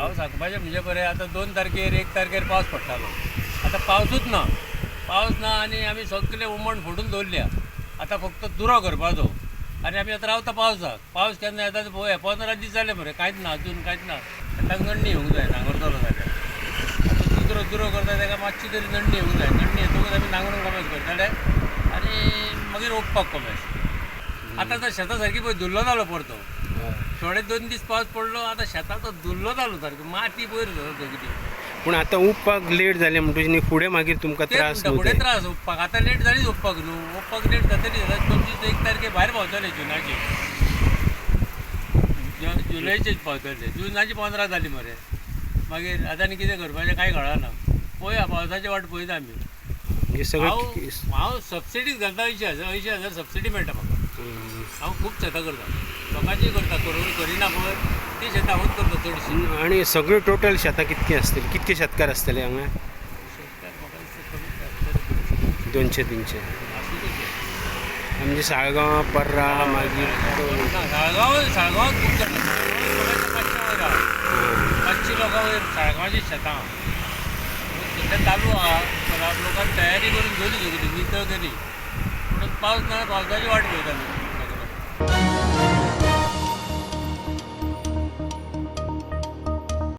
हांव सांगपाचें म्हणजे बरें, आतां 2 तारखेर 1 तारखेर पावस पडटालो, आतां पावसूच ना. पावस ना आनी आमी सगळे उमण फोडून दवरल्या. आतां फक्त दुरो करपाचो आनी आमी आतां रावता पावसाक. पावस केन्ना येता ते पळोवया. 15 दीस जाले मरे, कांयच ना अजून, कांयच ना. शेताक नडणी येवंक जाय नांगरतलो जाल्यार. आतां दुरो दुरो करता ताका मातशी तरी नडणी येवंक जाय. नडणी येतकूच आमी नांगरूंक कोमेस करतले आनी मागीर रोंपपाक कोमेस. आतां तर शेतां सारकी पळय धुल्लो जालो परतो. थोडे 2 दीस पावस पडलो, आतां शेताचो धुल्लो जालो सारको, माती पयर सगळी. पूण आतां उपपाक लेट जालें म्हणटकीच न्ही फुडें मागीर तुमकां तेच त्रास म्हणटा, न्हू फुडें ते. त्रास उपपाक. आतां लेट जालीच उपपाक न्हू, उपपाक लेट जातली. जाल्यार 25 1 तारखे भायर पावतले जुनाची, जुलयचेच पावतले. जुनाची 15 जाली मरे. मागीर आतां आनी कितें करपाचें कांय कळना. पळोवया, पावसाची वाट पळयता आमी. म्हणजे सगळें हांव सबसिडीच घालता. 80,000 80,000 सबसिडी मेळटा म्हाका. हांव खूब शेतां करता, लोकांची करता, करून करिना पळय ती शेतां हांवूच करता चडशीं. आनी सगळीं टोटल शेतां कितकीं आसतलीं, कितके शेतकार आसतले हांगा? शेतकार म्हाका दिसता कमीच आसतले. 200-300 आसूं तशें. म्हणजे साळगांव, पर्रा, मागीर ना, साळगांव, साळगांवांत खूब जाणां. साळगांवांत 500 वयर आहा, 500 लोकां वयर साळगांवाची शेतां आहा. सद्या चालू आहा. लोकांनी तयारी करून दवरली सगळी, नितळ केली. म्हणून पावस ना, पावसाची वाट पळयता आमी सगळे.